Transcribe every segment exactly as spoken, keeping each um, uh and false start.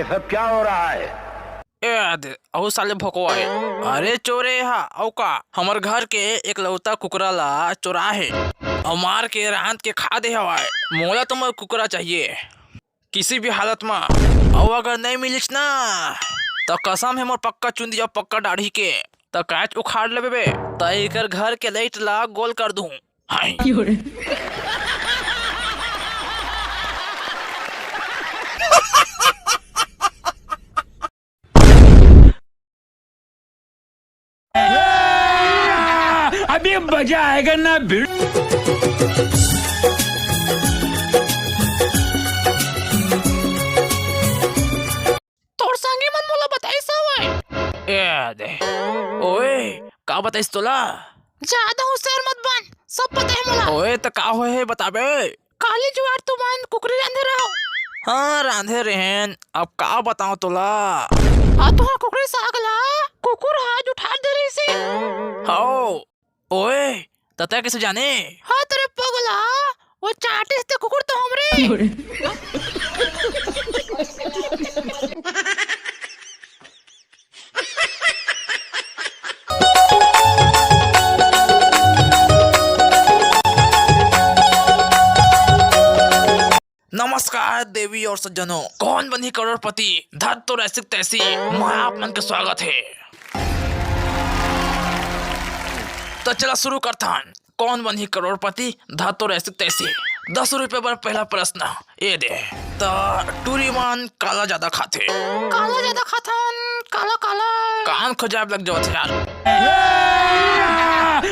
सब क्या हो रहा है? ए दे, अहू साले भोकवा हे। अरे चोरे हा, अउ का? हमर घर के एकलौता कुकरा ला चोरा हे। अउ मार के रांध के खा दे हवय। मोला तो मोर कुकरा चाहिए। किसी भी हालत मा। अउ अगर नइ मिलिस ना, त कसम हे मोर पक्का चुंदी अउ पक्का दाढ़ी के, त काच उखाड़ लेबे बे। त एकर घर के लाइट ला गोल कर दूं। हाय। अभी मजा आएगा ना भिड़। तोर संगी मन मोला बताइस हवय। ए दे। ओए, का बताइस तोला? जादा होशियार मत बन, सब पता हे मोला। ओए, त का होए हे, बताबे? काली जुआर तुमन कुकरी रांधे रहो। हाँ, रांधे रहेन, अब का बताओं तोला? आ तुंहर कुकरी साग ला कुकुर हा जुठार दे रहिसे। हौ, ओए, त तैं कइसे जाने? हाँ, तेरे पगला, वो चाटिस ते कुकुर तो हमरे। नमस्कार देवी और सज्जनों, कौन बनी करोड़पति, धत तो रैसिक तैसी, मैं आप मन के स्वागत है। तो चला शुरू करथन, कौन बनी करोड़पति, धत तो रैसिक तैसी। दस रुपए बर पहला प्रश्न, ए दे। त टूरी मन काला ज्यादा खाथे? काला ज्यादा खाथन, काला काला। कान खोजाब लग जावत यार।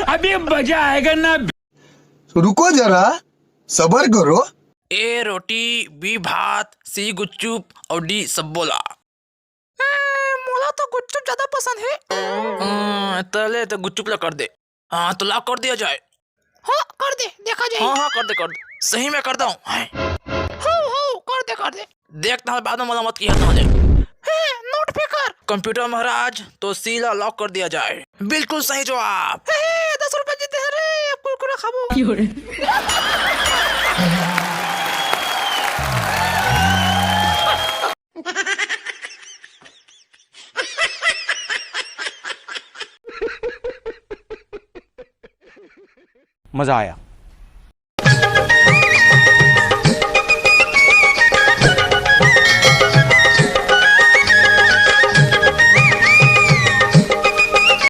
अभी मजा आएगा ना। रुको जरा, सबर करो। A रोटी, B भात, C गुपचुप और D सब्बोला। ए, मोला तो गुपचुप ज्यादा पसंद हे। हाँ, त ले त गुपचुप ला कर दे। हाँ, तो लॉक कर दिया जाए। हाँ, कर दे, देखा जाए। हाँ, हाँ, कर दे, कर दे। सही में कर दऊं। हाय। हो, हो, कर दे, कर दे। देख, तहां बाद में मलामत किया तहां ले। हे, नोट पे कर। कंप्यूटर महाराज, तो C ला लॉक कर दिया जाए। बिल्कुल सही जवाब। हे, हे, दस रुपए जीते हैं रे, अब कुरकुरा खाबो। मजा आया।